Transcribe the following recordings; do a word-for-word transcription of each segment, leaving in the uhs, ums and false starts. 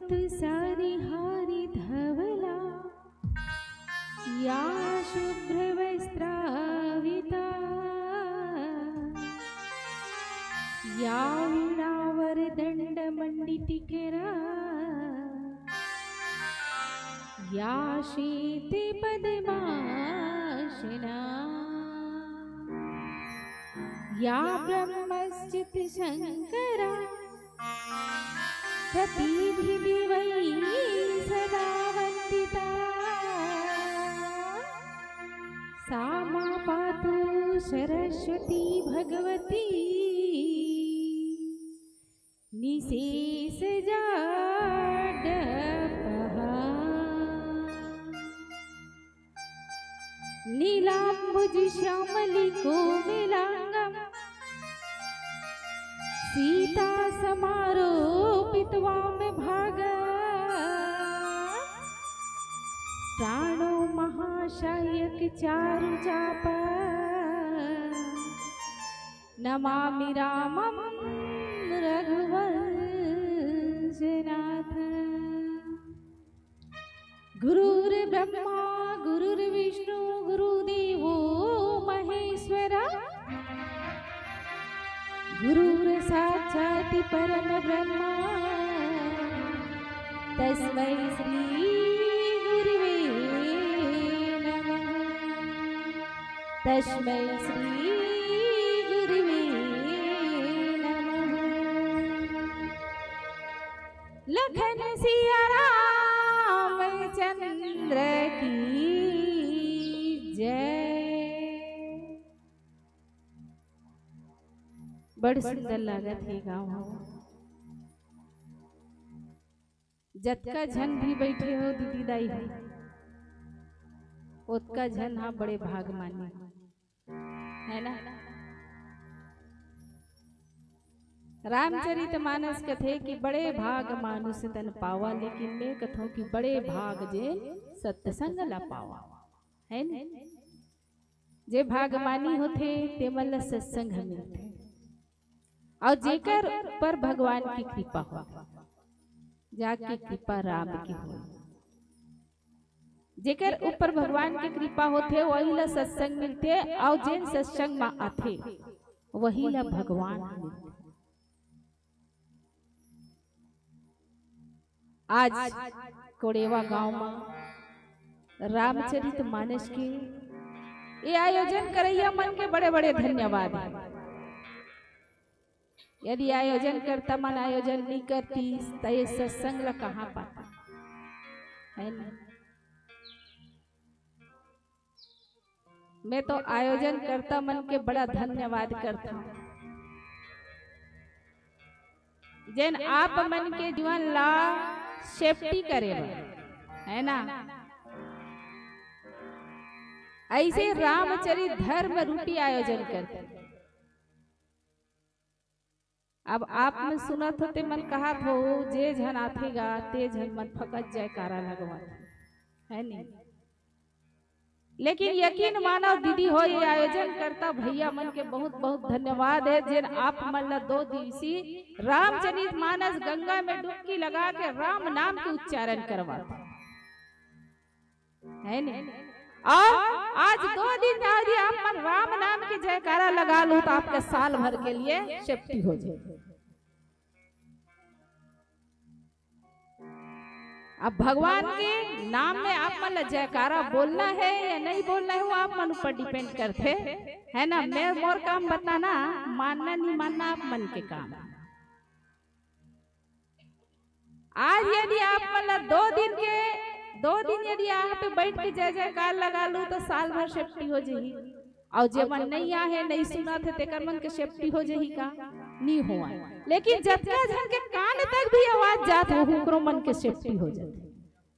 सारी हारी धवला या शुभ्रवस्त्राविता या वीणावरदण्डमण्डितकरा या शीतपद्मासना या ब्रह्मश्चित्तशङ्करा कतीभिर्देवैः सदा वन्दिता सा मां पातु सरस्वती भगवती निशेषजाड्यपहा। नीलाम्बुजश्यामलिकोमलाङ्गं सीतासमारोपितवामभागं प्राणो महाशायकचारुचाप नमामि रामं रघुवंशनाथ। गुरुर्ब्रह्मा गुरुर्विष्णु गुरुदेवो महेश्वर। गुरुर्साक्षात् परमब्रह्मा तस्मै श्री गुरुवे नमः। तस्मै श्री गुरुवे नमः। लखन सिया रामचंद्र की जय। बड़ सुंदर लागत हे गाँव ह। जतका झन भी बैठे हो दीदी दाई हो, ओतका झन हा बड़े भाग मानी, है ना? रामचरित मानस कथे कि बड़े भाग मानुष तन पावा, लेकिन मैं कथों कि बड़े भाग जे सत्संग ला पावा, है ना? जे भागमानी होथे, तेमन ल सत्संग ह मिलथे। अउ जेकर ऊपर भगवान की कृपा हो, जाके कृपा राम की हो। जेकर ऊपर भगवान की कृपा होथे, वही ल सत्संग मिलथे, अउ जेन सत्संग म आथे, वही ल भगवान मिलथे। आज कोड़ेवा गांव म रामचरित मानस के ये आयोजन करैया मन के बड़े-बड़े धन्यवाद हे। यदि आयोजन करता मन आयोजन नइ करतीस, त ये सत्संग ल कहाँ पाता, है ना? मैं तो आयोजन करता मन के बड़ा धन्यवाद करता हूँ, जेन आप मन के जीवन ला सेफ्टी करे बर, है ना? ऐसे रामचरित धर्म रूपी आयोजन करते। अब आप मन सुनत हो, ते मन कहत हो, जे झन आथे गा, ते झन मन फकत जयकारा लगवाथे, है नी? लेकिन यकीन मानव दीदी हो, ये आयोजन करता भैया मन के बहुत बहुत धन्यवाद हे, जेन आप मन ला दो दिवसीय रामचरित मानस गंगा में डुबकी लगा के राम नाम के उच्चारण करवाथे, है नी? अउ आज दो दिन यदि आप मन राम नाम के जयकारा लगा लो, तो आपके साल भर के लिए सेफ्टी हो जाए। अब भगवान के नाम में आप मन ला जयकारा बोलना हे या नहीं बोलना हे, वो आप मन ऊपर depend करथे, है ना? मैं मोर काम बताना, मानना नहीं मानना आप मन के काम हे। आज यदि आप मन ला दो दिन के, दो दिन यदि यहाँ पे बैठ के जय जयकार लगा लू, तो साल भर सेफ्टी हो जाही। अउ जे मन नहीं आहे, नहीं सुनत हे, तेकर मन के सेफ्टी हो जाही का? नहीं होवय। लेकिन जतका झन के कान तक भी आवाज जात हो, ओकरो मन के सेफ्टी हो जाथे।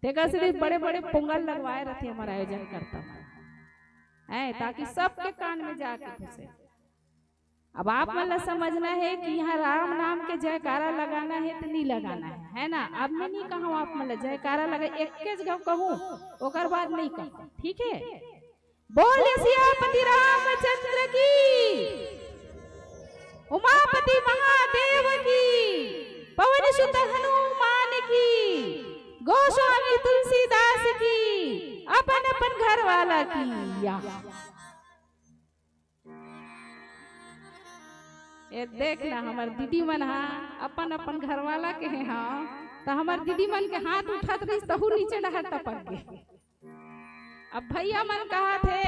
तेकर सिरिफ बड़े-बड़े पोंगल लगवाए रथे हमर आयोजन करता मन, हैं, ताकि सबके कान में जाके घुसे। अब आप मन ला समझना हे कि यहाँ राम नाम के जयकारा लगाना हे त नहीं लगाना हे, है ना? अब मैं नहीं कहूँ आप मन ला जयकारा लगा, एक्केच घाव कहूँ, ओकर बाद नहीं कहूँ, ठीक हे? बोल सियापति रामचंद्र की, उमापति महादेव की, पवन सुत हनुमान की, गोस्वामी तुलसीदास की, अपन अपन घर वाला की। या ये देख ना, हमर दीदी मन हा अपन अपन घर वाला के हे, हाँ, त हमर दीदी मन के हाथ उठत रहिस, तहू नीचे डहर टपक गे। अब भैया मन कहा थे,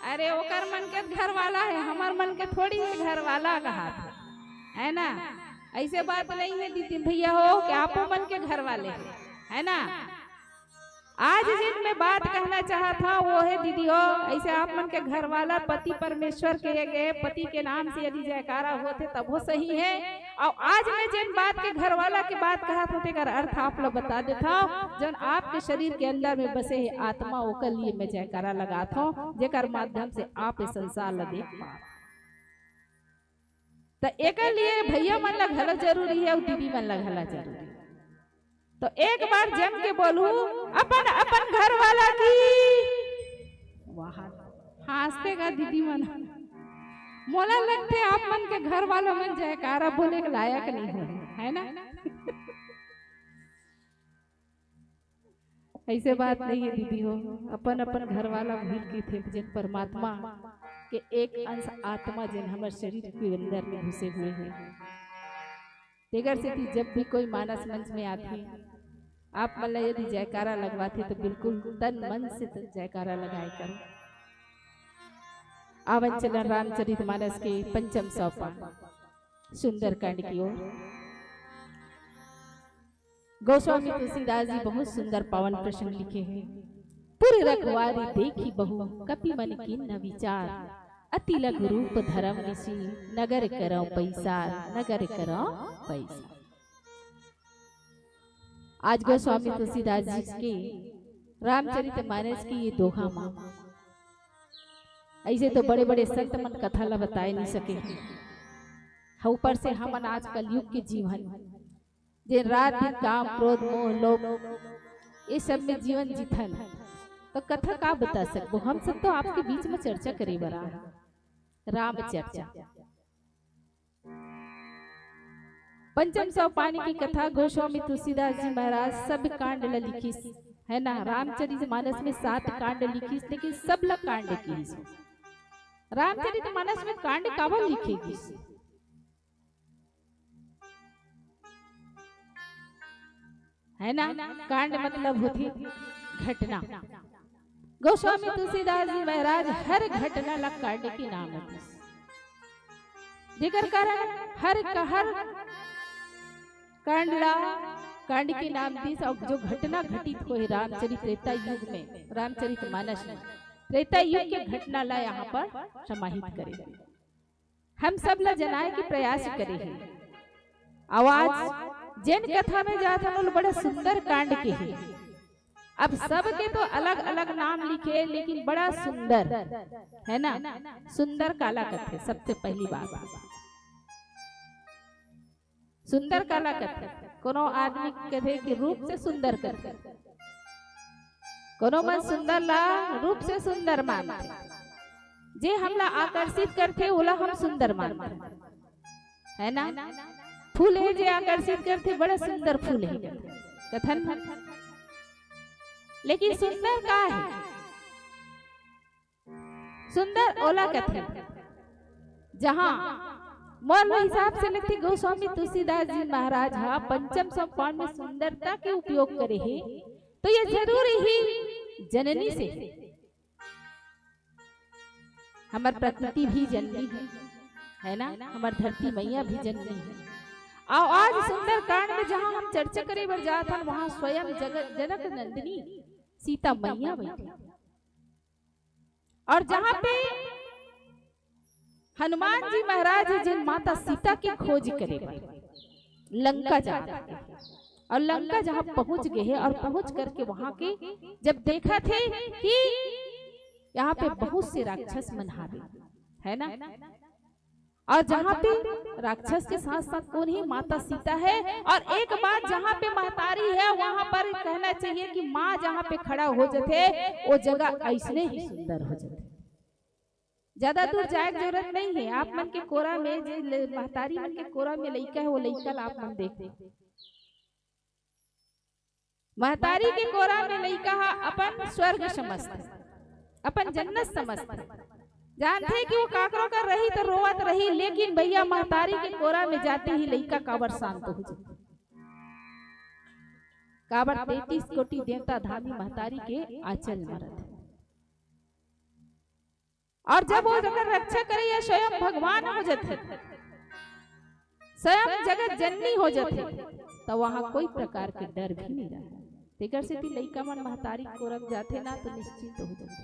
अरे ओकर मन के घर वाला है, हमर मन के थोड़ी है घर वाला कहा थे, है ना? ऐसे बात नहीं है दीदी भैया हो कि आपो मन के घर वाले हैं, है ना? आज जिन मैं बात कहना चाहत हूँ वो है दीदी हो, ऐसे आप मन के घर वाला पति परमेश्वर के गए, पति के नाम से यदि जयकारा होते तब वो सही है। और आज मैं जिन बात के घर वाला के बात कहत हूँ तेकर अर्थ आप लोग बता देता हूँ। जौन आपके शरीर के अंदर में बसे है आत्मा, ओकर लिए मैं जयकारा लगात हूँ, जेकर माध्यम से आप इस संसार ला देख पाओ। त एकर लिए भैया मन ला घलो जरूरी है और दीदी मन ला घलो जरूरी है। तो एक बार जम के बोलू, अपन अपन घर वाला की। वाह, हाँसते का दीदी मन। मोला लगथे आप मन के घर वाला मन जयकारा बोले के लायक नहीं हो, है ना? ऐसे बात नहीं है दीदी हो, अपन अपन घर वाला भूल के थे, जेन परमात्मा के एक अंश आत्मा जेन हमर शरीर के अंदर में घुसे हुए हैं। तेकर सेती जब भी कोई मानस मंच में आथे, आप मन ला यदि जयकारा लगवाथे तो बिल्कुल तन मन से त-, जयकारा लगाए करो। आवन चलन रामचरित मानस के पंचम सोपान सुंदरकांड की ओर। गोस्वामी तुलसीदास जी बहुत सुंदर पावन प्रसंग लिखे हैं। पुर रखवारी देखी बहु कपि मन कीन्ह विचार, अति लघु रूप धरम निशि नगर करौ पैसार, नगर करौ पैसार। आज गोस्वामी तुलसीदास जी के रामचरित मानस की ये दोहा माँ, ऐसे तो बड़े बड़े संत मन कथा ला बताए नहीं सके। हाँ, ऊपर से हमन आज कलयुग के जीवन, जे रात दिन काम, क्रोध, मोह, लोभ, ये सब में जीवन जीथन, तो कथा का बता सकबो? हम सब तो आपके बीच में चर्चा करे बर आए, राम चर्चा। पंचम सोपानी की कथा गोस्वामी तुलसीदास जी महाराज सब कांड ला लिखिस, है ना? रामचरित मानस में सात कांड लिखिस, लेकिन सब ला कांड किहिस। रामचरित मानस में कांड काबर लिखे गिस, है ना? कांड मतलब होथे घटना। गोस्वामी तुलसीदास जी महाराज हर घटना ला कांड के नाम दिस, जेकर कारण हर क-, हर कांड ला कांड के नाम दिस। और जो घटना घटित होए रामचरित त्रेता युग में, रामचरित मानस में त्रेता युग के घटना ला यहाँ पर समाहित करे। हम सब ला जनाए के प्रयास करे हे। आवाज जेन कथा में जात हन, ओला बड़ा सुंदर कांड के हे। अब सबके तो अलग-अलग नाम लिखे, लेकिन बड़ा सुंदर, है ना? सुंदर काला कथे, सबसे पहली बात। सुंदर काला कथे? कोनो आदमी कथे कि रूप से सुंदर कथे। कोनो मन सुंदर ला रूप से सुंदर मानथे। जे हमला आकर्षित करथे, ओला हम सुंदर मानथन, है ना? फूल हे जे आकर्षित करथे, बड़ा सुंदर फूल हे कथन। लेकिन सुंदर का हे? सुंदर ओला कथे, जहां मोर हिसाब से लगथे गोस्वामी तुलसीदास जी महाराज हा पंचम सोपान में सुंदरता के उपयोग करे हे, तो ये जरूर ही जननी से हे। हमर प्रकृति भी जननी है, है ना? हमर धरती मैया भी जननी है। और आज सुंदरकांड में जहां हम चर्चा करे बर जात हन, वहां स्वयं जगत जनक नंदिनी सीता मैया बैठी। और जहां पे हनुमान जी महाराज जिन माता सीता की खोज करे बर लंका जात हे, और लंका जहां पहुंच गए हे और पहुंच करके वहां के जब देखत हे कि यहाँ पे बहुत से राक्षस मन हावे, है ना? और जहाँ पे राक्षस के साथ साथ कोन हे, माता सीता है। और एक बात, जहाँ पे महतारी है, वहाँ पर कहना चाहिए कि माँ जहाँ पे खड़ा हो जथे, वो जगह ऐसने ही सुंदर हो जथे। ज्यादा दूर जाए के जरूरत नहीं है। आप मन के कोरा में जे ले-, महतारी मन के कोरा में लइका है, वो लइका ला आप मन देख लें। महतारी के कोरा में लइका ह अपन स्वर्ग समझथे, अपन जन्नत समझथे। जानथे कि वो काकरो कर रही त रोवत रही, लेकिन भैया, महतारी के कोरा में जाते ही लइका काबर शांत हो जाथे। काबर तैंतीस कोटि देवता धामी महतारी के आंचल में रथे। और जब वो जगत रक्षा करे, या स्वयं भगवान हो जाथे, स्वयं जगत जननी हो जाथे, त वहां कोई प्रकार के डर भी नहीं रहे। तेकर सेती लइका मन महतारी कोरा जाथे ना, तो निश्चिंत हो जाथे।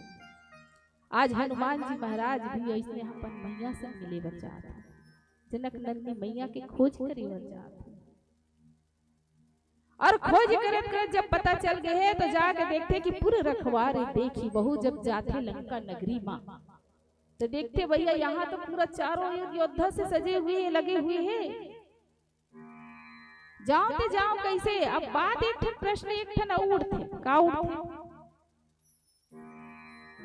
आज हनुमान जी महाराज भी ऐसने अपन मैया से मिले बर जात हे, जनक नंदनी मैया के खोज करे बर जात हे। और खोज करत करत जब पता चल गए हे, तो जाके देखथे कि पूरे रखवारे देखी बहू जब जाथे लंका नगरी मा, तो देखथे भैया, यहाँ तो पूरा चारों ओर योद्धा से सजे हुए, लगे हुए हे। जाओ ते जाओ कैसे? अब बात एक ठन, प्रश्न एक ठन अउ उठथे, का उठथे?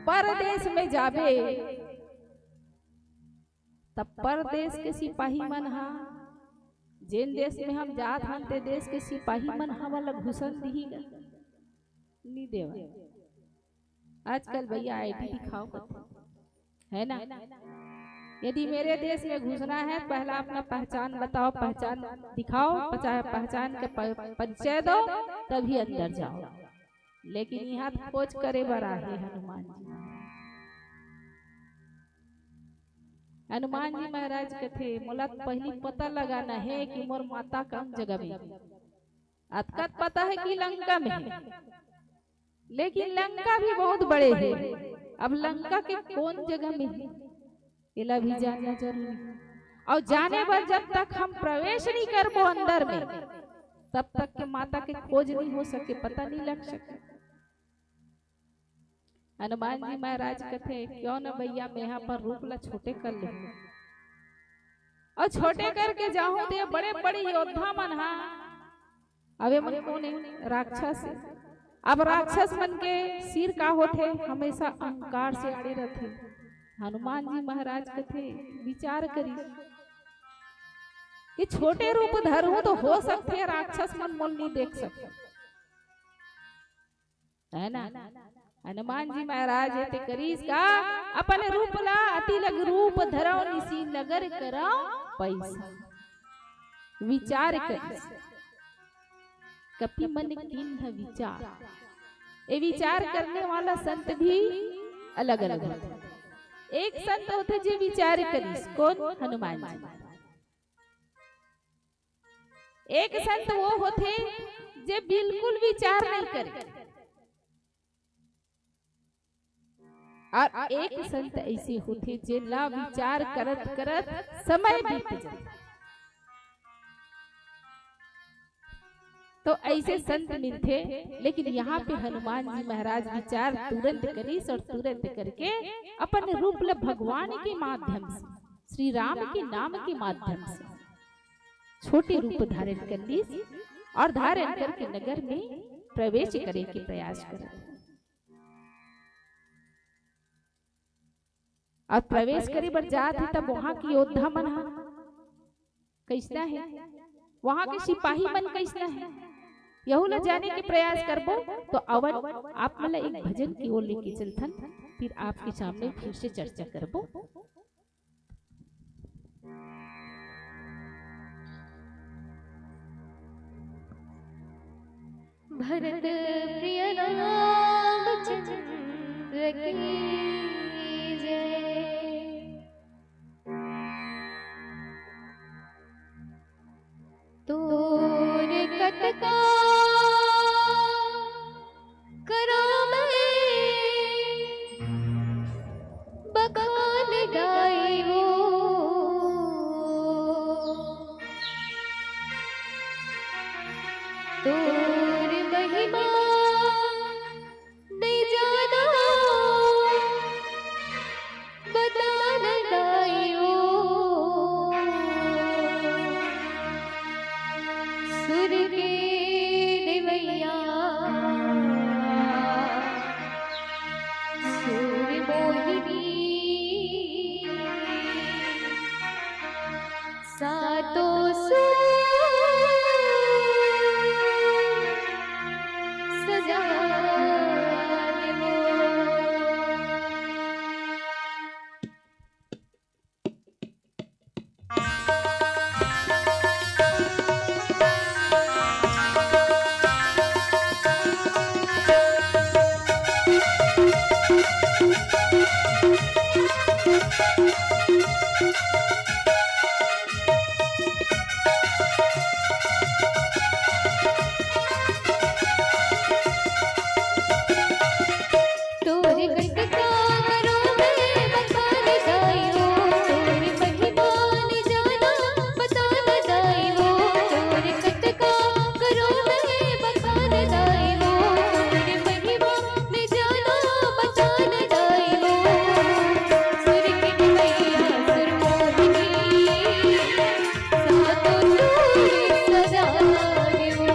परदेश में जाबे, तब परदेश के सिपाही मन हा, जेन देश में हम जात हन, ते देश के सिपाही मन हमन ला घुसन दिही गा? नी देवय। आजकल भैया आईडी दिखाओ कथे, है ना? यदि मेरे देश में घुसना है, पहला अपना पहचान बताओ, पहचान दिखाओ, पचा-, पहचान के प-, परिचय दो, तभी अंदर जाओ। लेकिन यहाँ तो खोज करे बर आहे हनुमान जी। हनुमान जी महाराज कथे, "मोला तो पहली पता लगाना है कि मोर माता कौन जगह में।" अतका तो पता है कि लंका में है, लेकिन लंका भी बहुत बड़े है। अब लंका के कौन जगह में है, एला भी जानना जरूरी है। और जाने बर जब तक हम प्रवेश नहीं करबो अंदर में, तब तक के माता के खोज नहीं हो सके, पता नहीं लग सके। हनुमान जी महाराज कथे, "क्यों न भैया, मैं यहाँ पर रूप ला छोटे कर ले।" और छोटे करके जाहूं, तो ये बड़े बड़े योद्धा मन हा, अब ये मन कोन हे? राक्षस हे। अब राक्षस मन के सिर का होथे? हमेशा अहंकार से आड़े रथे। हनुमान जी महाराज कथे, विचार करी कि छोटे रूप धरहूं तो हो सकथे राक्षस मन मोल नहीं देख सके, है ना? हनुमान जी महाराज हे ते करिस का, अपन रूप ला अति लघु रूप धरव निशि नगर करव पैसा। विचार करिस। कपि मन कीन्ह विचार। ये विचार करने वाला संत भी अलग-अलग होथे। एक संत होथे जे विचार करिस, कोन? हनुमान जी। एक संत वो होथे जे बिल्कुल विचार नहीं करे, और एक संत ऐसे होथे जेला विचार करत करत समय बीत जाथे। तो ऐसे संत मिलथे, लेकिन यहाँ पे हनुमान जी महाराज विचार तुरंत करिस और तुरंत करके अपन रूप ल भगवान के माध्यम से, श्री राम के नाम के माध्यम से छोटे रूप धारण कर लीस और धारण करके नगर में प्रवेश करे के प्रयास करत हे। और प्रवेश करे बर जात हे, तब वहां के योद्धा मन ह कैसना हे, वहां के सिपाही मन कैसना हे, यहू ला जाने के प्रयास करबो। तो अवन आप मन ला एक भजन की ओर लेके चलथन, फिर आपके सामने फिर से चर्चा करबो। भरत प्रिय रामचंद्र की जय। तोर कतका करो मैं बखान गाई वो, तोर महिमा नहीं जाना बता न गाई वो। सुर के देवैया, सुर मोहिनी, सातों सुर तोरे कतका करो मैं बखान दाई हो, तोरे महिमा न जाना बतान दाई हो, तोरे कतका करो मैं बखान दाई हो, तोरे महिमा न जाना बतान दाई हो। सुर के देवैया सुर मोहिनी, सातों सुर सजा दे वो।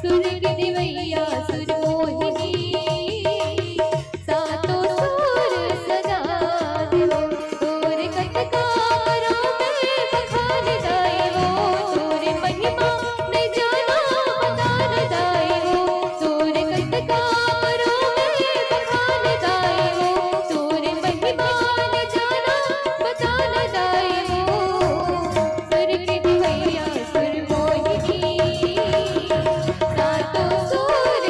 सुर के देवैया सुर मोहिनी, सातों सुर सजा दे वो। तोरे कतका करो मैं बखान दाई हो, तोरे महिमा न जाना बतान दाई हो। तोरे कतका करो मैं बखान दाई हो, तोरे महिमा न जाना बतान दाई हो। सुर के देवैया सुर मोहिनी, सातों सुर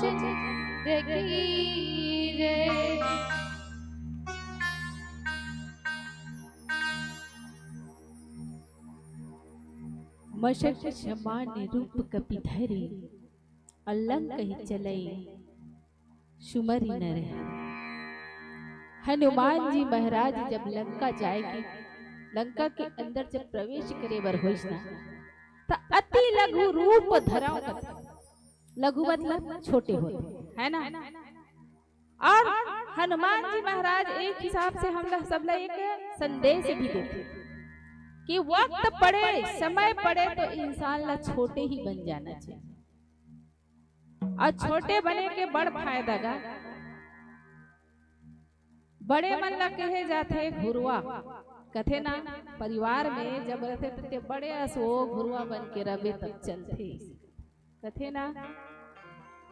चंद्र की रे। मशक समान रूप कपि धरे, अलंक ही चलई सुमरि नर। हनुमान जी महाराज जब लंका जाय के, लंका के अंदर जब प्रवेश करे बर होइस ना, त अति लघु रूप धरंव कथे। लघु मतलब छोटे होथे, है ना? और हनुमान जी महाराज एक हिसाब से हमला सबला एक संदेश भी देथे कि वक्त पड़े, समय पड़े तो इंसान ला छोटे ही बन जाना चाहिए। और छोटे बने के बड़ फायदा गा। बड़े मन ला कहे जाथे घुरवा, कथे ना, परिवार में जब रथे त ते बड़े अस ओ घुरवा बन के रबे तब चलथे, कथे ना।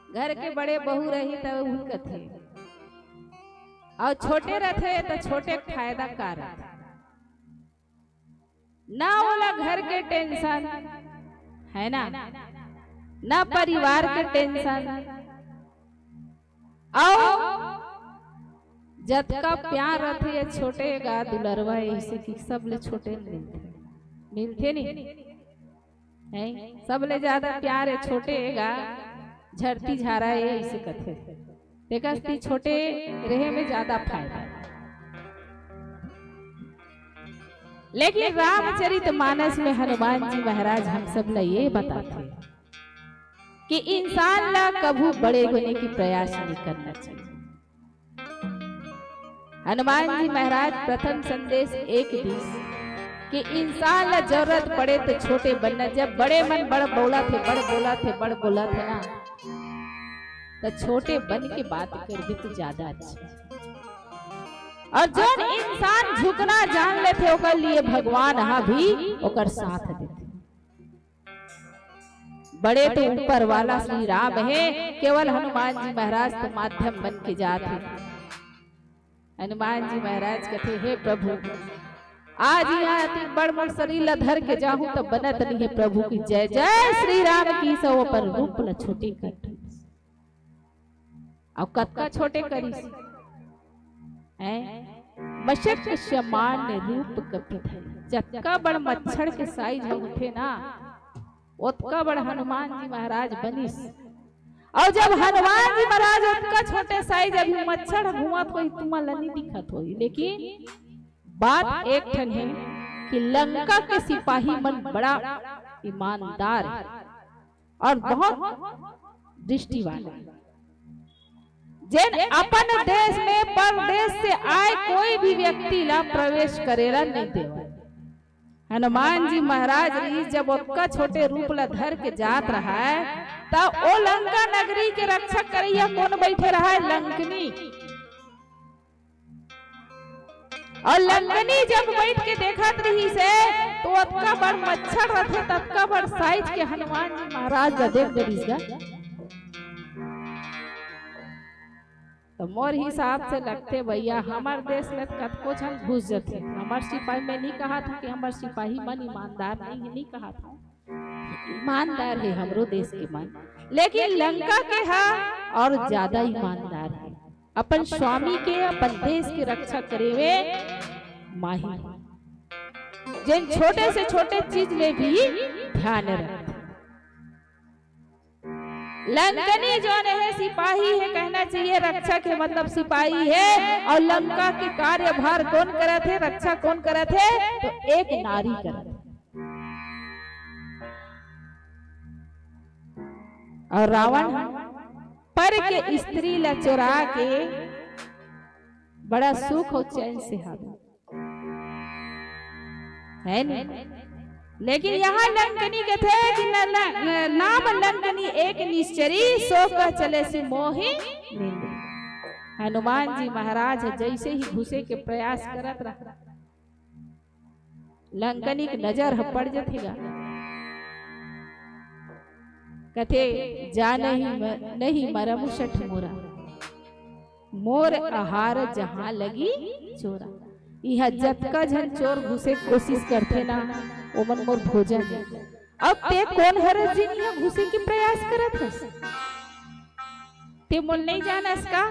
घर के बड़े बहू रही त उही कथे, और छोटे रथे त छोटे के फायदा का रथे? ना ओला घर के टेंशन, है ना, ना परिवार के टेंशन, अउ जतका प्यार रथे ये छोटे गा दुलरवा, ऐसे कि सबले छोटे मिलथे, मिलथे नहीं है। सबले ज्यादा प्यार ये छोटे गा झरती झारा ये ऐसे कथे। तेकर सेती छोटे रहे में ज्यादा फायदा। लेकिन रामचरित मानस में हनुमान जी महाराज हम सब ला ये बताथे कि इंसान ला कभू बड़े होने की प्रयास नहीं करना चाहिए। हनुमान जी महाराज प्रथम संदेश एक दिस कि इंसान ला जरूरत पड़े तो छोटे बनना। जब बड़े मन बड़ बोलथे, बड़ बोलथे, बड़ बोलथे ना, तो छोटे बन के बात करबे तो ज्यादा अच्छा। और जोन इंसान झुकना जान लेथे, ओकर लिए भगवान हा भी ओकर साथ देथे। बड़े तो ऊपर वाला श्री राम हे, केवल हनुमान जी महाराज तो माध्यम बन के जात हे। हनुमान जी महाराज कथे, "हे प्रभु, आज यहाँ अति बड़ मोर शरीर ला धर के जाहूं त बनत नहीं हे प्रभु की जय।" जय श्री राम की, सब अपन रूप ला छोटे कर अउ कतका छोटे करिस, हैं? मशक समान रूप कपि धरे। जतका बड़ मच्छर के साइज होथे ना, ओतका बड़ हनुमान जी महाराज बनिस। अउ जब हनुमान जी महाराज ओतका छोटे साइज, अभी मच्छर घूमत होही, तुमन ला नहीं दिखत होही, लेकिन बात एक ठन हे कि लंका के सिपाही मन बड़ा ईमानदार हे और बहुत दृष्टि वाले, जेन अपन देश में परदेश से आए कोई भी व्यक्ति ला प्रवेश करे ला नहीं देवय। हनुमान जी महाराज रहिस, जब ओतका छोटे रूप ला धर के जात रहय, त ओ लंका नगरी के रक्षा करइया कोन बैठे रहय? लंकनी। अउ लंकनी जब बैठ के देखत रहिस हे, तो ओतका बड़ मच्छर रथे, ततका बड़ साइज के हनुमान जी महाराज ला देख डरिस गा। तो मोर हिसाब से लगथे भैया, हमर देश में कतको झन घुस जथे। हमर सिपाही, मैं नहीं कहत हंव कि हमर सिपाही मन ईमानदार नहीं हे, नहीं कहत हंव, ईमानदार हे हमरो देश के मन, लेकिन लंका के हा और ज्यादा ईमानदार हे। अपन स्वामी के, अपन देश के रक्षा करे में माहिर, जेन छोटे से छोटे चीज में भी ध्यान रखथे। लंकनी जोन हे, सिपाही हे, कहना चाहिए रक्षक हे, मतलब सिपाही हे। और लंका के कार्यभार कोन करत हे, रक्षा कोन करत हे? तो एक नारी करत हे। और रावण पर के स्त्री ला चोरा के बड़ा सुख और चैन से हावे। है नी? लेकिन यहाँ लंकनी कथे कि न, न, नाम लंकनी एक निश्चरी, सो कह चलेसि मोहि निंदरी। हनुमान जी महाराज ह जैसे ही घुसे के प्रयास करत रहा, लंकनी के नजर ह पड़ जथे गा। कथे, "जानहि म-, नहीं मरम शठ मोरा।" मोर आहार जहां लगी चोरा। इहां जतका झन चोर घुसे के कोशिश करथे ना, ओमन मोर भोजन हे। अब ते कोन हरस जेन इहां घुसे के प्रयास करत हस? ते मोल नहीं जानस का?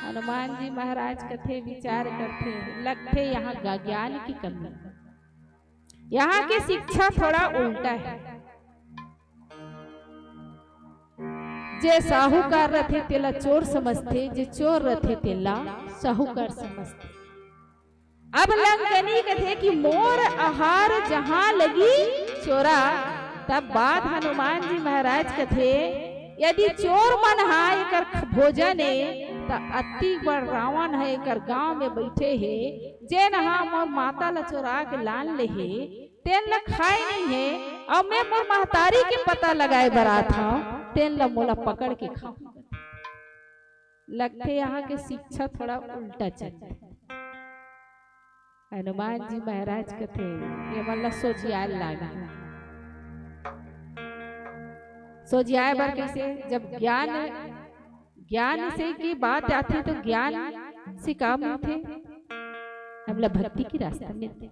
हनुमान जी महाराज कथे, विचार करथे, लगथे यहाँ ग-, ज्ञान की कमी, यहाँ के शिक्षा थोड़ा उल्टा है। जे साहूकार रथे तेला चोर समझथे, जे चोर रथे तेला साहूकार समझथे। अब लंकनी कथे कि मोर आहार जहाँ लगी चोरा, तब बात हनुमान जी महाराज कथे, यदि चोर मन हा एकर ख-, भोजन ए, त अति बड़ रावण ह एकर गांव में बैठे हे, जेन हा मोर माता ला चोरा के लान ले हे, तेन ला खाए नहीं हे, अउ मैं मोर महतारी के पता लगाए बर आत हव, तेन ला मोला पकड़ के खा। लगथे यहाँ के शिक्षा थोड़ा उल्टा चलथे। हनुमान जी महाराज कथे, ये मन ला सोझियाए लागे। सोझियाए बर कैसे? जब ज्ञान, ज्ञान से की बात आथे तो ज्ञान से का मिलथे? हमला भक्ति की रास्ता मिलथे।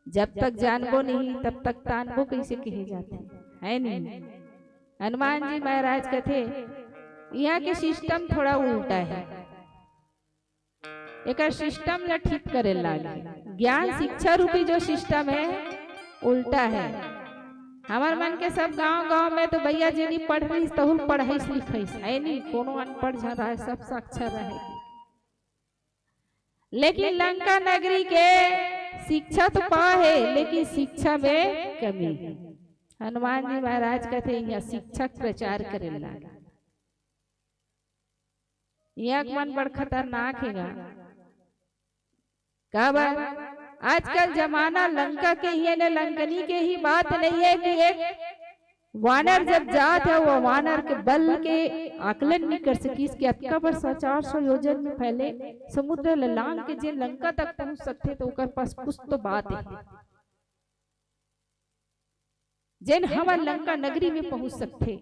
जब तक जानबो नहीं, तब तक तानबो कैसे कहे जाथे, है नहीं? हनुमान जी महाराज कथे, यहाँ के system थोड़ा उल्टा है। एकर system ला ठीक करे लागे। ज्ञान शिक्षा रूपी जो system है, उल्टा है। हमर मन के सब गांव-गांव में तो भैया जेनी पढ़ रहिस, तहू ल पढ़ाइस लिखाइस, है नहीं? कोनो अनपढ़ झन रहे, सब साक्षर रहे। लेकिन लंका नगरी के शिक्षा तो पा हे, लेकिन शिक्षा में कमी हे। हनुमान जी महाराज कथे, यहाँ शिक्षा के प्रचार करे लागे। यहाँ के मन बड़ खतरनाक हे गा। काबर? आजकल जमाना लंका के ही हे ने, लंकनी के ही बात नहीं है कि एक वानर जब जात हे, वो वानर के बल के आकलन नहीं कर सकिस कि अतका बड़ सौ चार सौ योजन में फैले समुद्र ल लांघ के जे लंका तक पहुंच सकथे, तो ओकर पास कुछ तो बात हे, जेन हमर लंका नगरी में पहुंच सकथे।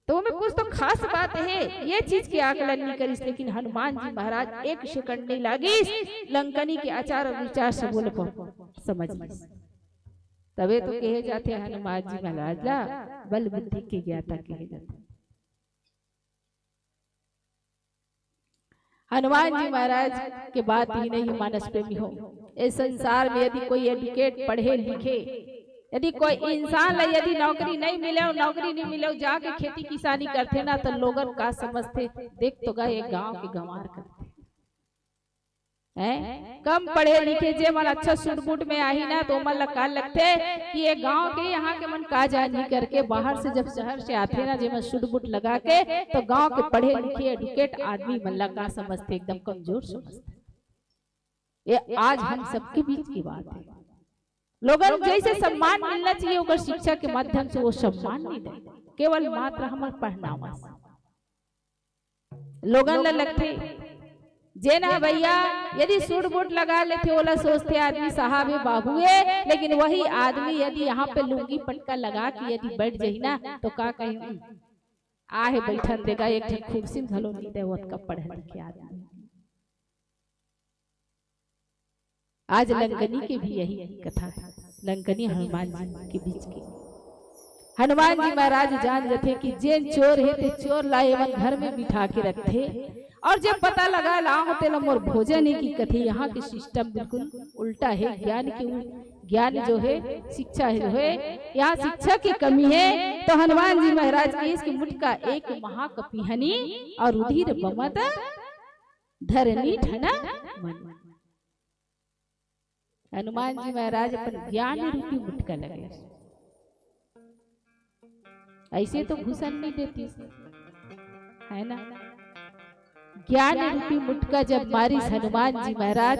तो ओमे कुछ तो खास बात हे, ये चीज के आकलन नहीं करिस, लेकिन हनुमान जी महाराज एक second नहीं लागिस, लंकनी के आचार और विचार सबो ल प-, समझ लिस। तबे तो कहे जाथे हनुमान जी महाराज ला बल बुद्धि के ज्ञाता कहे जाथे। हनुमान जी महाराज के बात ही नहीं, मानस प्रेमी हो, इस संसार में यदि कोई educate, पढ़े लिखे, यदि कोई इंसान ला यदि नौकरी नहीं मिले, नौकरी नहीं मिले, जाके खेती किसानी करथे ना, तो लोगन का समझथे, देख तो गा ये गांव के गंवार करथे। हैं? कम पढ़े लिखे जे मन अच्छा suit boot में आही ना, तो ओमन ला का लगथे कि ये गांव के, यहाँ के मन का जानही करके, बाहर से जब शहर से आथे ना, जे मन suit boot लगा के, तो गांव के पढ़े लिखे educate आदमी मन ला का समझथे, एकदम कमजोर समझथे। ये आज हम सबके बीच की बात है। लोगन जैसे सम्मान मिलना चाहिए, ओकर शिक्षा के माध्यम से वो सम्मान नहीं दे, केवल मात्र हमर पहनावा से। लोगन ल लगथे, जेन ह भैया यदि suit boot लगा लेथे, ओला सोचथे आदमी साहब हे, बाबू हे, लेकिन वही आदमी यदि यहाँ पे लुंगी पटका लगा के यदि बैठ जाही ना, तो का कही, "हम्म, आहे बैठन दे गा, एक ठन कुर्सी में घलो नहीं दे, ओतका पढ़े लिखे आदमी।" आज लंकनी के भी यही कथा है, लंकनी हनुमान जी के बीच के। हनुमान जी महाराज जान जथे कि जेन चोर हे, ते चोर ला एमन घर में बिठा के रखथे, और जब पता लगा ला होते ला मोर भोजन हे कि कथे, यहाँ के system बिल्कुल उल्टा है। ज्ञान के उ-, ज्ञान जो है, शिक्षा है जो है, यहाँ शिक्षा की कमी है। तो हनुमान जी महाराज के इसके मुटका एक महाकपिहनी और रुधिर बमत धरनी ठना मन। हनुमान जी महाराज अपन ज्ञान रूपी मुटका लगे, ऐसे तो घुसन नहीं देती, है ना? ज्ञान रूपी मुटका जब मारिस हनुमान जी महाराज,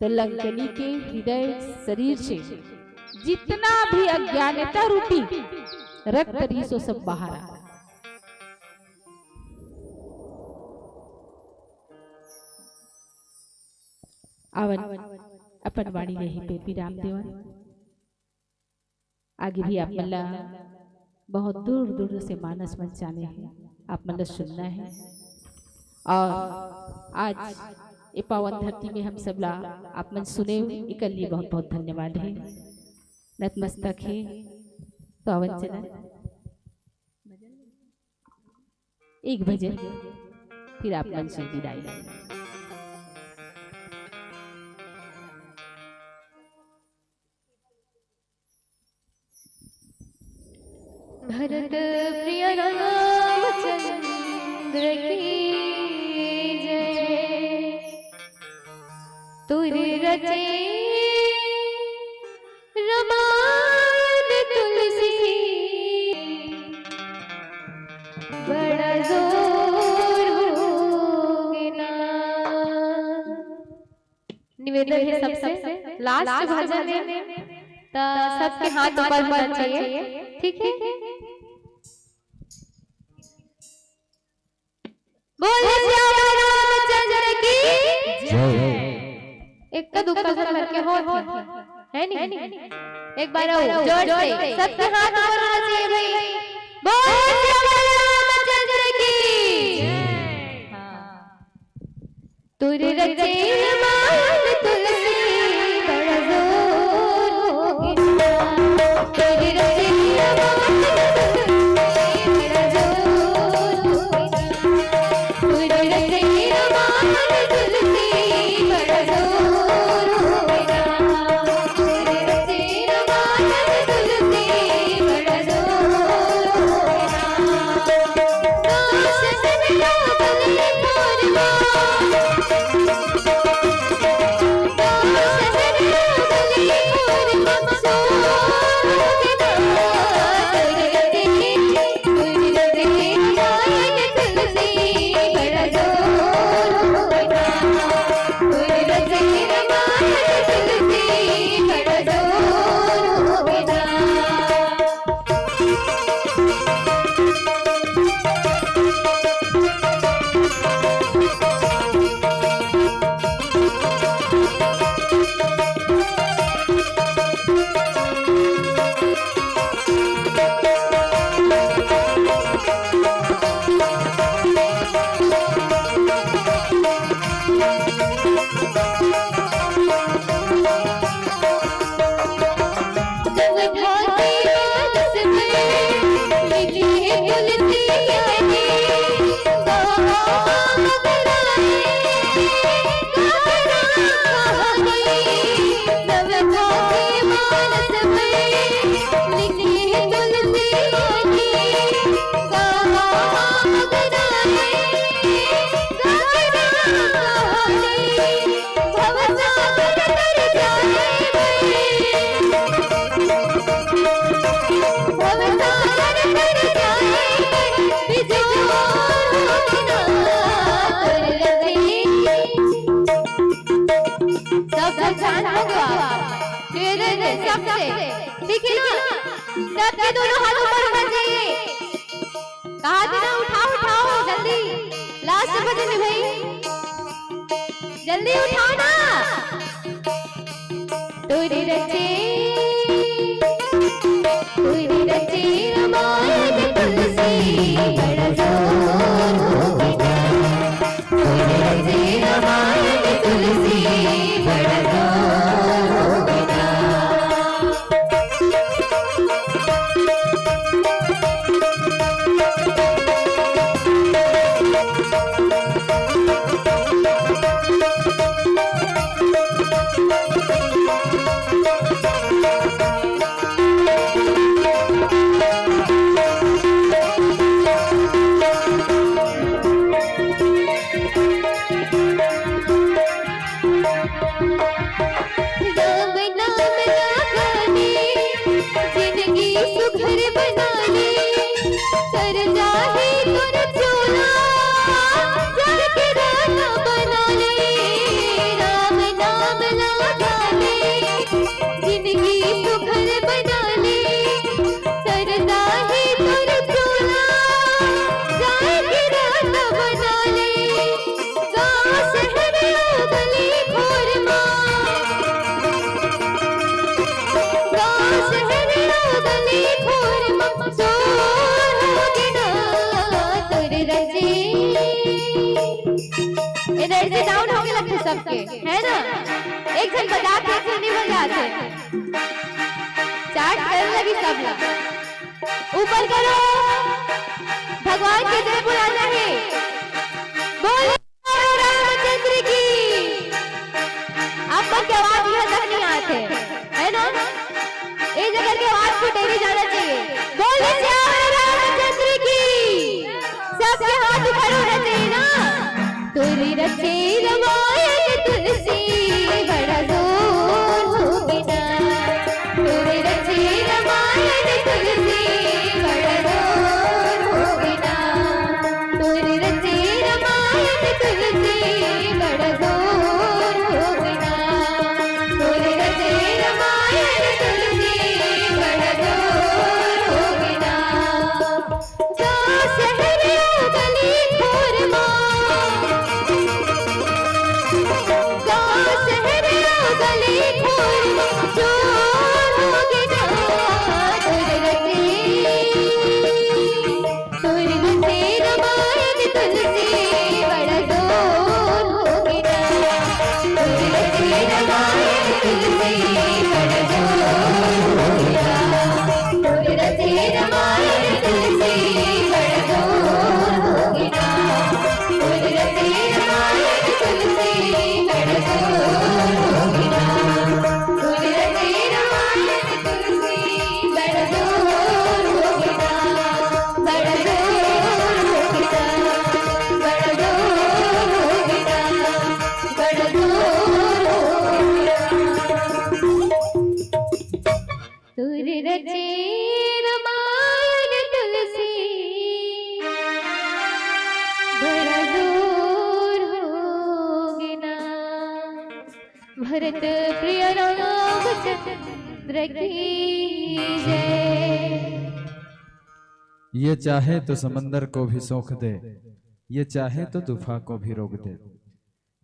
तो लंकनी के हृदय शरीर से जितना भी अज्ञानता रूपी रक्त रिसो सब बाहर आ। आवन अपन वाणी यहीं पे विराम देवन। आगे भी आप मन ला बहुत दूर दूर से मानस मन जाने हैं, आप मन ला सुनना है। और आज ये पावन धरती में हम सब ला आप मन सुने, एकर लिए बहुत बहुत धन्यवाद है। नतमस्तक है। पावन चरण, एक भजन, फिर आप मन से विदाई। भरत प्रिय रामचंद्र की जय। तुर रचे रमायन तुलसी, बड़ा जोर होगे ना। निवेदन है सबसे, लास्ट भजन है, तो सबके हाथ ऊपर होना चाहिए, ठीक है? बोल सियावर रामचंद्र की जय। एक का दुक्का भर भर के हो, है नहीं? एक बार और जोर से सबके हाथ ऊपर होना चाहिए भाई। बोल सियावर रामचंद्र की जय। हाँ। तुर रचेन मायन तुलसी, बड़ा जोर होगे ना। तुर रचेन मायन तुलसी, बड़ा जोर होगे ना। तुर रचेन मायन तुलसी, बड़ा जोर होगे ना। तुर रचेन मायन तुलसी, बड़ा जोर होगे ना। सब जन शांत हो गया। दे, दे, दे, सबसे। ठीक है ना? सबके दोनों हाथ ऊपर होना चाहिए। कहा थी ना, उठाओ, उठाओ, जल्दी। लास्ट भजन है भाई, जल्दी उठाओ ना। तुरी रचे, तुरी रचे रमायन तुलसी, बड़ा जोर हो गया। तुरी रचे रमायन तुलसी, बड़ा जोर हो गया। राम नाम ना गाने, जिंदगी सुघर बना ले। कर जाहे तोर चोला, जाके राजा बना ले। राम नाम ना गाने, जिंदगी सुघर बना ले। कर जाहे तोर चोला, जाके राजा बना ले। गाँव शहर गली खोर मा, गाँव शहर गली खोर मा, शोर हो गे ना तोर रचे। एनर्जी डाउन होगे लगथे सबके, है ना? एक झन बजाथे, एक झन नहीं बजाथे। चार्ट करे लगी सब ला। ऊपर करो, भगवान के जय बुलाना है। बोल रामचंद्र की। आप मन के आवाज इहाँ तक नहीं आते, है ना? ये जगह के आवाज को डेरी जाना चाहिए। बोल सियावर रामचंद्र की। सबके हाथ ऊपर होना चाहिए ना। तोरी रचे रमायन तुलसी, बड़ा जोर हो गे ना। तोरी रचे रमायन तुलसी, बड़ा जोर हो गे ना। तोरी रचे रमायन तुलसी, बड़ा जोर हो गे ना। तोरी रचे रमायन तुलसी, बड़ा जोर हो गे ना। गाँव शहर अउ गली खोर मा। गाँव शहर अउ गली खोर मा। जोर हो गे ना, तोर रचे। तोर रचे रमायन तुलसी, बड़ा जोर हो गे ना। तोर रचे रमायन तुलसी, बड़ा जोर हो गे ना। तोर रचे रमायन तुलसी, बड़ा जोर हो गे ना। तोर रचे रमायन तुलसी, बड़ा जोर हो गे ना। तोर रचे रमायन तुलसी, बड़ा जोर हो गे ना। बड़ा जोर हो गे ना। बड़ा जोर हो गे ना। बड़ा जोर हो गे ना। तोर रचे रमायन तुलसी, बड़ा जोर हो गे ना। भरत प्रिय रामचंद्र की जय। ये चाहे तो समंदर को भी सोख दे, ये चाहे तो तूफान को भी रोक दे।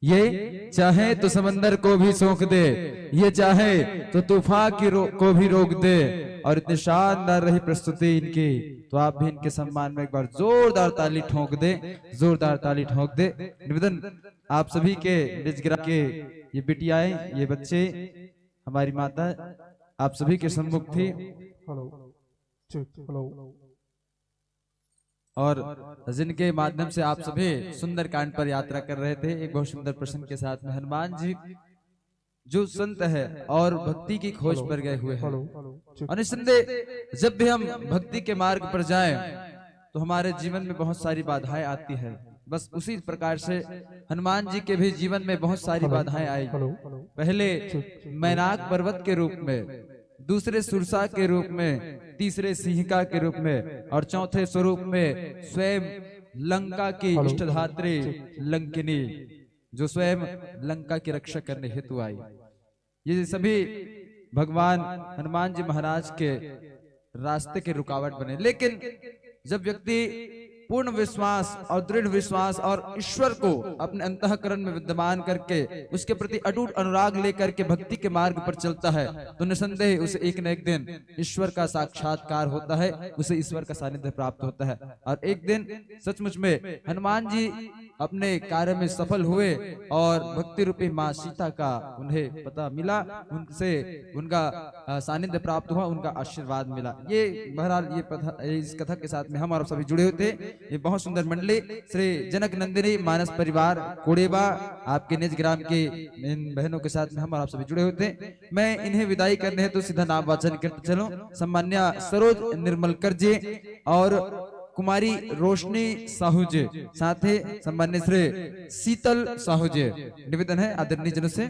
ये चाहे तो समंदर को भी सोख दे, ये चाहे तो तूफान की रो-, को भी रोक दे। और इतनी शानदार रही प्रस्तुति इनकी, तो आप भी इनके सम्मान में एक बार जोरदार ताली ठोंक दे, जोरदार ताली ठोंक दे। निवेदन, आप सभी के निज ग्राम के ये बिटियाएं, ये बच्चे, हमारी माता, आप सभी के सम्मुख थी। Hello, check, hello. और जिनके माध्यम से आप सभी सुंदरकांड पर यात्रा कर रहे थे, एक बहुत सुंदर प्रसंग के साथ में हनुमान जी जो संत है और भक्ति की खोज पर गए हुए हैं। Hello, check. और निस्संदेह जब भी हम भक्ति के मार्ग पर जाएं तो हमारे जीवन में बहुत सारी बाधाएं आती है। बस उसी प्रकार से हनुमान जी के भी जीवन में बहुत सारी हेलो, बाधाएं आई। हेलो, पहले चेक, चेक। मैनाक पर्वत के रूप में, दूसरे सुरसा के रूप में, तीसरे सिंहिका के रूप में और चौथे स्वरूप में स्वयं लंका की हेलो। इष्टधात्री लंकिनी, जो स्वयं लंका की रक्षा करने हेतु आई। ये सभी भगवान हनुमान जी महाराज के रास्ते के रुकावट बने। लेकिन जब व्यक्ति पूर्ण विश्वास और दृढ़ विश्वास और ईश्वर को अपने अंतःकरण में विद्यमान करके उसके प्रति अटूट अनुराग लेकर के भक्ति के मार्ग पर चलता है, तो निसंदेह उसे एक न एक दिन ईश्वर का साक्षात्कार होता है, उसे ईश्वर का सानिध्य प्राप्त होता है। और एक दिन सचमुच में हनुमान जी अपने कार्य में सफल हुए और भक्ति रूपी माँ सीता का उन्हें पता मिला, उनसे उनका, अ, सानिध्य प्राप्त हुआ, उनका आशीर्वाद मिला। ये बहरहाल ये पथा-, इस कथा के साथ में हम और आप सभी जुड़े हुए थे। ये बहुत सुंदर मंडली श्री जनक नंदिनी मानस परिवार कोड़ेबा, आपके निज ग्राम के इन बहनों के साथ में हम और आप सभी जुड़े हुए थे। मैं इन्हें विदाई करने हेतु सीधा नाम वाचन करते चलूं। सम्मान्य सरोज निर्मल कर जी और कुमारी रोशनी साहू जी, साथ ही सम्मान्य श्री शीतल साहू जी। निवेदन है आदरणीय जनों से,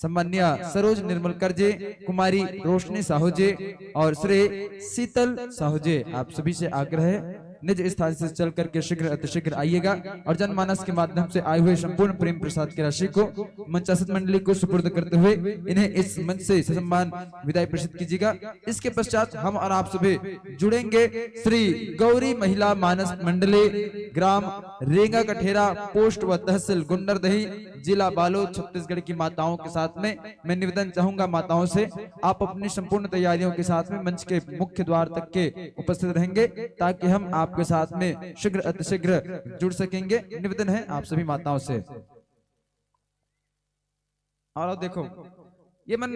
सम्मान्य सरोज निर्मल कर जी, कुमारी रोशनी साहू जी और श्री शीतल साहू जी, आप सभी से आग्रह है निज स्थान से चल करके शीघ्र अतिशीघ्र आइएगा और जनमानस के माध्यम से आए हुए संपूर्ण प्रेम प्रसाद की राशि को मंचासीन मंडली को सुपुर्द करते हुए इन्हें इस मंच से ससम्मान विदाई प्रेषित कीजिएगा। इसके पश्चात हम और आप सभी जुड़ेंगे श्री गौरी महिला मानस मंडली, ग्राम रेंगा कठेरा, पोस्ट व तहसील गुंडरदेही, जिला बालोद, छत्तीसगढ़ की माताओं के साथ में। मैं निवेदन चाहूंगा माताओं से, आप अपनी संपूर्ण तैयारियों के साथ में मंच के मुख्य द्वार तक के उपस्थित रहेंगे, ताकि हम आपके साथ में शीघ्र अतिशीघ्र जुड़ सकेंगे। निवेदन है आप सभी माताओं से। और अब देखो, ये मन,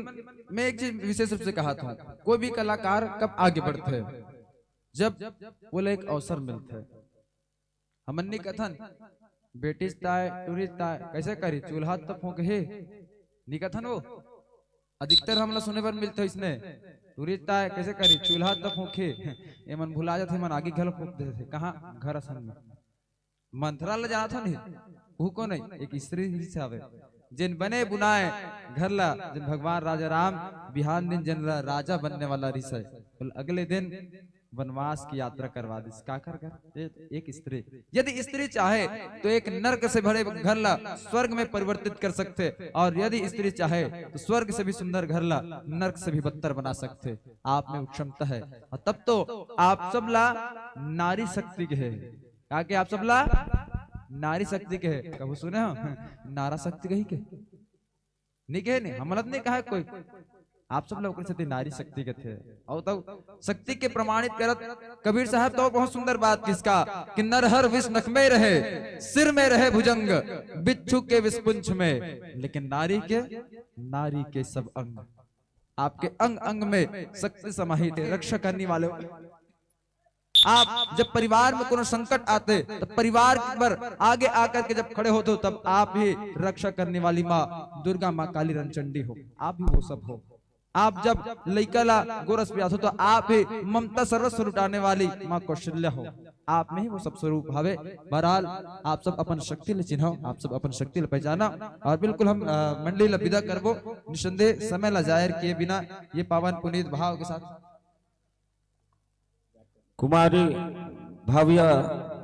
मैं एक चीज विशेष रूप से कहा था, कोई भी कलाकार कब आगे बढ़ते हैं, जब वो ला एक अवसर मिलथे, हमन नी कथन, "बेटी ताय, टूरी ताय, कैसे करी, चूल्हा तो फूंकही।" नी कथन वो? अधिकतर हमला सुने बर मिलथे इसने, "टूरी ताय, कैसे करी, चूल्हा तो फूंकही।" एमन भुला जाथे, एमन आगी घलो फूंक देथे। कहाँ? घर असन में। मंथरा ला जानत हो नहीं? वो कोन है? एक स्त्री ही से आवे, जेन बने बुनाए घर ला, जेन भगवान राजा राम बिहान दिन जेन ला राजा बनने वाला रिहिस हे, बोल, अगले दिन वनवास की यात्रा करवा दिस। काकर घर? ए-, एक स्त्री। यदि स्त्री चाहे तो एक नरक से भरे घर ला स्वर्ग में परिवर्तित कर सकथे, और यदि स्त्री चाहे तो स्वर्ग से भी सुंदर घर ला नरक से भी बदतर बना सकथे। आप में उक्षमता है, और तब तो आप सब ला नारी शक्ति कहे। का के आप सब ला नारी शक्ति कहे? कभू सुने हो नारा शक्ति कही के? नहीं कहे, नहीं, हमला तो नहीं कहा कोई। आप सब लोग ओकरे सेती नारी शक्ति कथे। अउ तब शक्ति के प्रमाणित करत कबीर साहब तो बहुत सुंदर बात किहिस का कि नर हर विष नख में रहे, सिर में रहे भुजंग, बिच्छू के विष पुंछ में, लेकिन नारी के, नारी के सब अंग, आपके अंग अंग में शक्ति समाहित है, रक्षा करने वाले। आप जब परिवार में कोनो संकट आथे, तो परिवार बर आगे आकर के जब खड़े होते हो, तब आप ही रक्षा करने वाली माँ दुर्गा, माँ काली, रणचंडी हो, आप ही वो सब हो। आप जब लइका ला गोरस पियाथो, तो आप ही ममता सर्वस्व लुटाने वाली माँ कौशल्या हो, आप में ही वो सब स्वरूप हवे। बहरहाल, आप सब अपन शक्ति ले चिन्हो, आप सब अपन शक्ति ले पहचाना। और बिल्कुल हम, अ, मंडली ला विदा करबो, निसंदेह समय ला जाहिर किए बिना ये पावन पुनीत भाव के साथ। कुमारी भाविया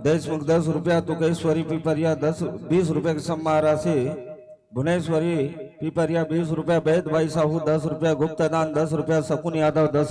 देशमुख दस रुपया, तुकेश्वरी पिपरिया दस, बीस रुपया के सम्मान राशि, भुवनेश्वरी पिपरिया बीस रुपया, बैद भाई साहू दस रुपया, गुप्ता दान दस रुपया, शकुन यादव दस